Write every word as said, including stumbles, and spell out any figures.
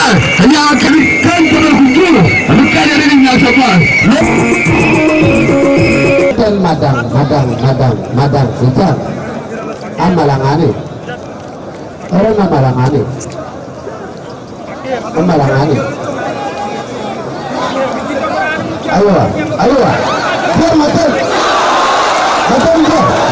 Aya kani kan ko ku juro, ani kan ya ni nya sabar. Tɛn madam, madam, madam, madam, itan. Amalaŋani. Eren amalaŋani. Amalaŋani. Aywa, aywa. Dier matem. Matem dier.